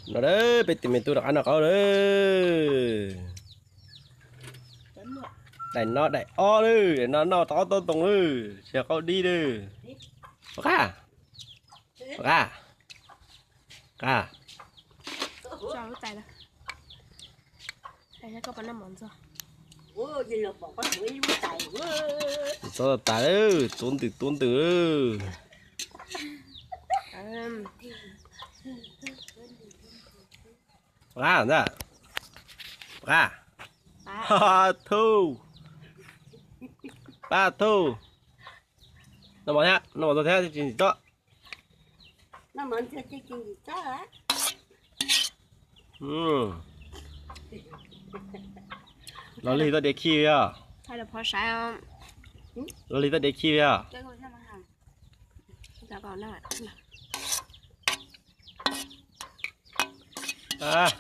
No lawm, peb tus me tub rov qab noj qaub lawm. Daim no daim ob lawm, daim no noj tau ob tog ntoo lawm, tsis yog qaub dib lawm. Qab, qab, qab. Txob tas lawm, tub ntws tub ntws lawm. Qab ntag. Qab. Thauj. Qab thauj. Noj mov thiab, noj mov txog thiab tsis ntsim txob. Los lig toj diav khi os. Los lig toj diav khi os.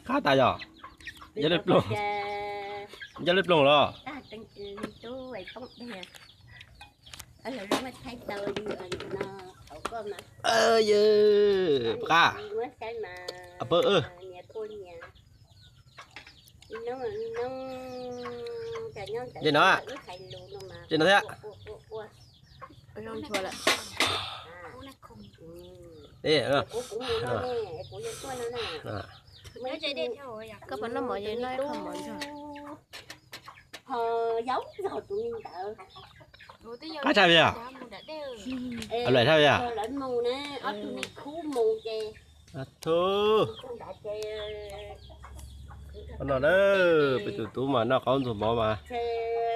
Qab tas yog. Nco lej ploog, nco lej ploog los. Yawg, pab, dej no, dej no thiab. Koj puas noj mov, noj ib qho mov ntxog. Qab tshaj li os. Lawm tshaj li os. Thub. No na, peb tus tub mas noj qaub ntxuag mov mas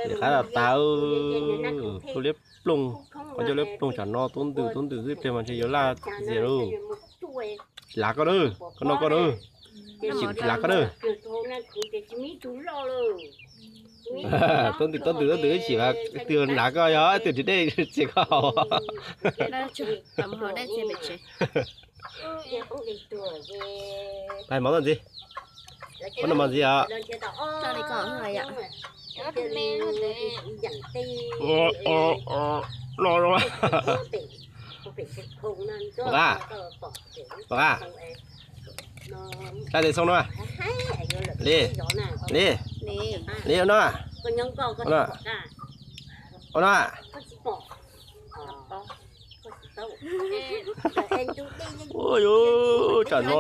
ces qab tas tas. Thub liab ploog, qhov ncauj liab ploog tsam no tub ntws tub ntws xwb pliag mas ntshe yuav laj ntxiag lauj. Tsis lav koj na, koj noj koj na. Ib sim kuv tsis lav koj na. Tub ntws tub ntws tub ntws ib sim twg lav koj, yog twg nrhiav dej txiav koj haus. Pais mov txog ntxiv. Muab noj mov ntxiv os. No, Pov Qab, Pov Qab, sab tes xoo no. Li, li, li no, no, no. Ua yuv, tsam no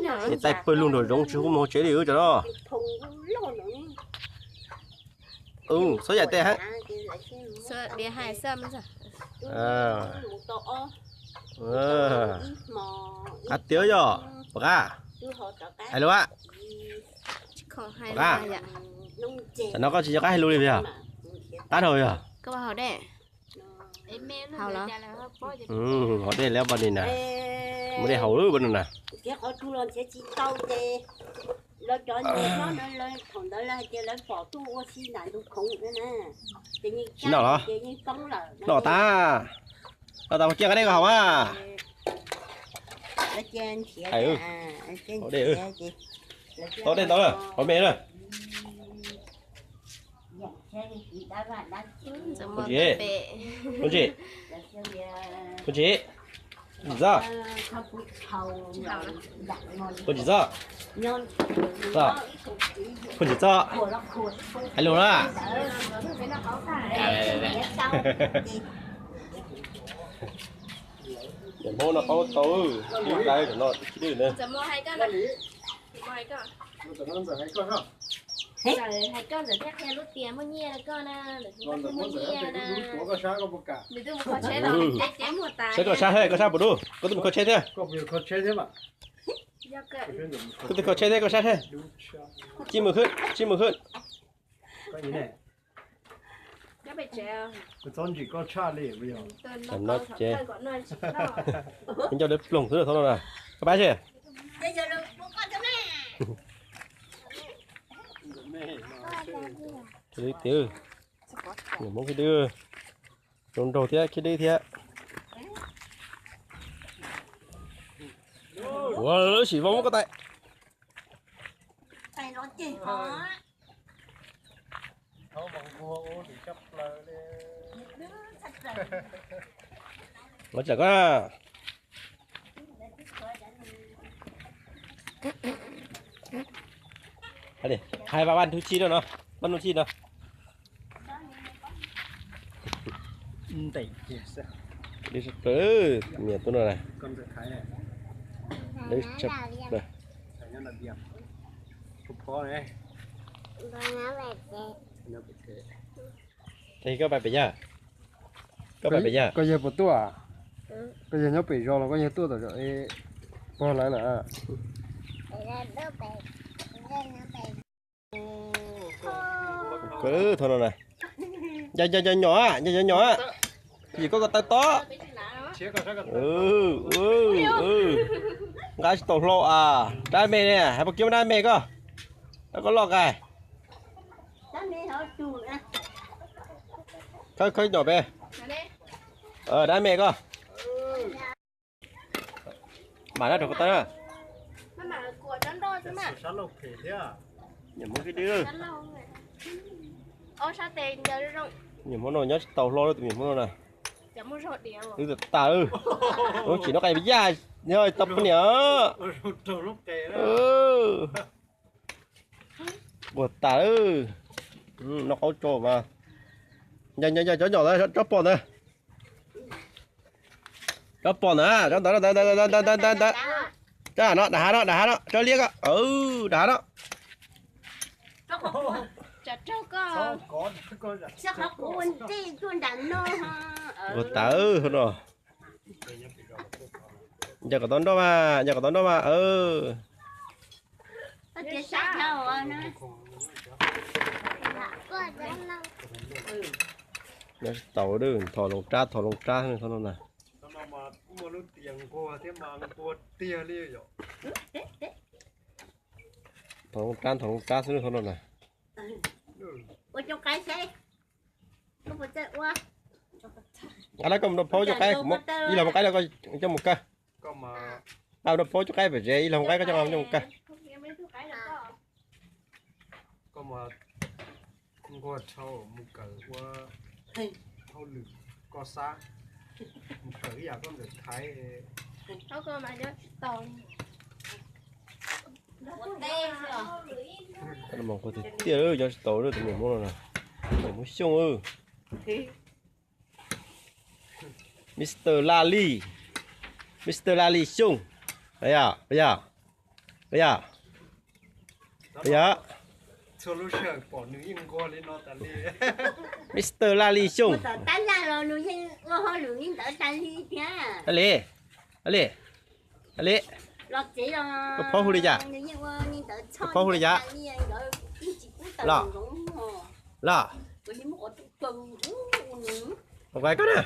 niam tais pawg lug nraum zoov tsis hu moog tsev li wb tsam no. Xob yaim tes hab. Qab tiag yog Pov Qab. Hais lus a. Pov Qab, tsam no koj tsis nco qab hais lus li yog? Qab dhau yog. Haus dej lawm poj ni na. Muaj dej haus lawm poj ni na. Tsis noj los? Noj tas. Noj tas mas cia nqa dej koj haus mas. Haus dej, tau dej ntau na, haus me na. Phooj Tsim, Phooj Tsim, Phooj Tsim txob, Phooj Tsim txob, Phooj Tsim txob, hais lus na. Cov Hmoob noj qaub tau, ib dais cov no tib dwj na. Saib koj sab thiab, koj sab puas dub, koj twb mus kho tsheb thiab. Koj twb kho tsheb thiab koj sab thiab. Tsij mus khwb, tsij mus khwb. Tam no ces nco lawv ploog xwb thaum no na. Koj pab seb. Khiav deb tiag, Hmoob khiav deb, zoo nraug thiab khiav deb thiab. Ua lub sim vau muab koj tais. Los tsam koj. Hais vaj vaj hnub tsib no no, vaj hnub tsib no. Niam tuaj no na. Koj pais pem yawg? Koj pais pem yawg? Koj yawg puas tuaj? Koj yawg nyob pem zos los koj yawg tuaj tom zos pog lawv na? Thaum no na. Nco nco nco nyom, nco nco nyom, yim koj ko taw tob. Nqa tsis tau hlo as, dab me ne, hais puas kiag dab me koj, dab koj loj nqaij. Khawb khawb nyom pem, dab me koj. Mam na rau koj tau na. Niam Hmoob no nyob tsis tau hlo tus niam Hmoob no na. Wb tas tas, wb tsis noj qe yaj, tau poj niam. Puas tas, noj qaub tso mas. Yog yog yog cov nyom ntawd tsob pom ntawd. Tsob pom ntawd, tsob ntawd ntawd ntawd ntawd ntawd. Tsob no, dag hav no, dag hav no, tsob liab ko, dag hav no. Puas tas no? Ncaws kom tau nroj mas, ncaws kom tau nroj mas. Nyob tsis tau, thov loos rab, thov loos rab no na. Thov loos rab, thov loos rab xwb thov no na. Nqa lawv koj mus rau phaub coj qaib, ib los mus qaib coj mus kaw. Nqa rau phaub coj qaib pem tsev, ib los mus qaib koj coj mus kaw. Nquag dhau mus kawm ua hauj lwm koj xab, mus kawm ib yam koj ntawm Thaib. Tiag tiag, nyob tsis tau tus niam Hmoob no na, niam Hmoob Xyooj. Mister Laj Lis, Mister Laj Lis Xyooj, yog yog yog yog. Mister Laj Lis Xyooj. Li, li, koj phaub hu li cas? Koj phaub hu li cas? Los, los, ua koj na.